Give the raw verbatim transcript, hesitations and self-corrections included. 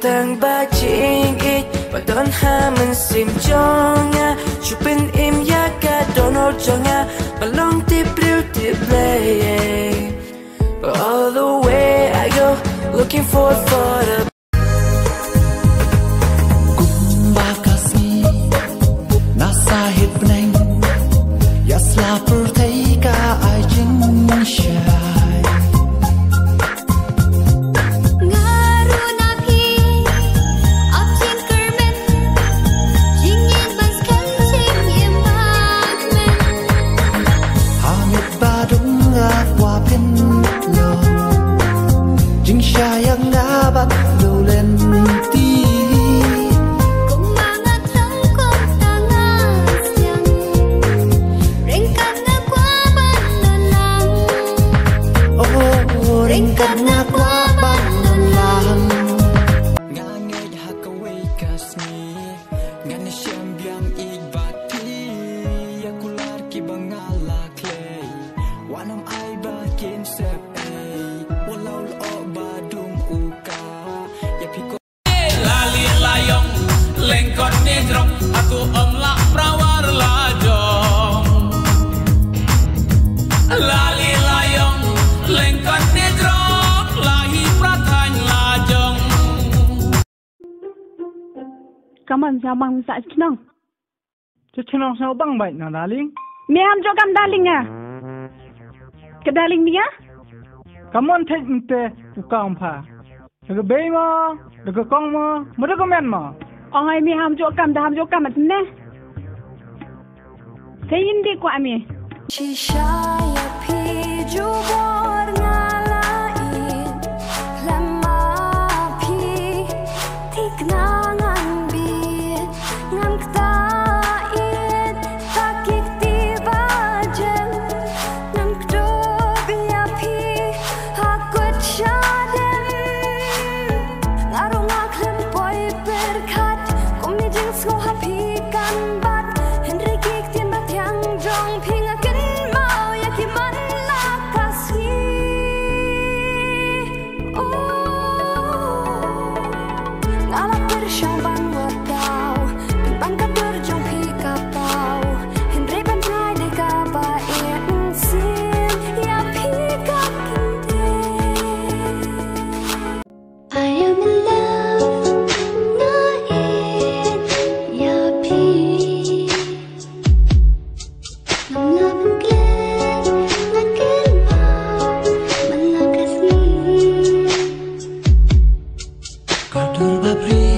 Tang ba jingïeit ba don ha mynsiem jong nga, shu pynim ïa ka dohnud jong nga, ba long tip briew tip Blei. But all the way I go, looking forward for the Kumba ka sngi na sahit bneng, ïa sla pyrthei ka ai jingshai. Nga run na phi, ap jingkyrmen, jingïeit ban skhem jingim bad men. Ha miet ba dum nga kwah pynlong jingshai ïa nga bad leh lynti. Kumba nga thrang kum tang nga sdang, ryngkat nga kwah ban don lang. Oh, ryngkat nga kwah ban don lang. Nga ngeit ha kawei ka sngi ngan ïashem biang ïeit bad phi, ïa kular kiba nga la khlei. Wat nym ai ba kin sep ei, wat leh lyoh ba dum u ka. Ïa phi ko. Lali la ïong, lyngkot ne jrong, hato ym lah pra war la jong. Lali la ïong, lyngkot ne jrong, la hi pra thaiñ la jong. Ka mon sha bang sa chnong. Cha chnong sha bang bait na darling. Me ham jooh kam darling ah. Ka darling me ah. Ka mon thik mynta u kam pha. Da ka bei mo, da ka kong mo, mo da ka men mo. Ong ai me ham jooh kam, da ham jooh kam at ne. Te ïa dei kwah me. Shisha ïa phi jubor nga la ïeit, lem ma phi thikna ngan bit, ngan ktah ïeit, ta ki kti ba jem, ngan kdup ïa phi ha kut shadem. Nga ruh nga khlem poi pyrkhat, kum ne jingsngew ha phi kan bat, hynrei ki ktien ba thiang jong phi nga kynmaw ïa ki man la ka sngi. Oh, nga la pyrshang ban wad daw, pynban ka dur jong phi ka paw, hynrei ban trai dei kaba ïeit, mynsiem ïa phi ka kyndit. I am in love, nga ïeit ïa phi. Ngam lah ban klet, ngan kynmaw man la ka sngi. Ka dur ba briew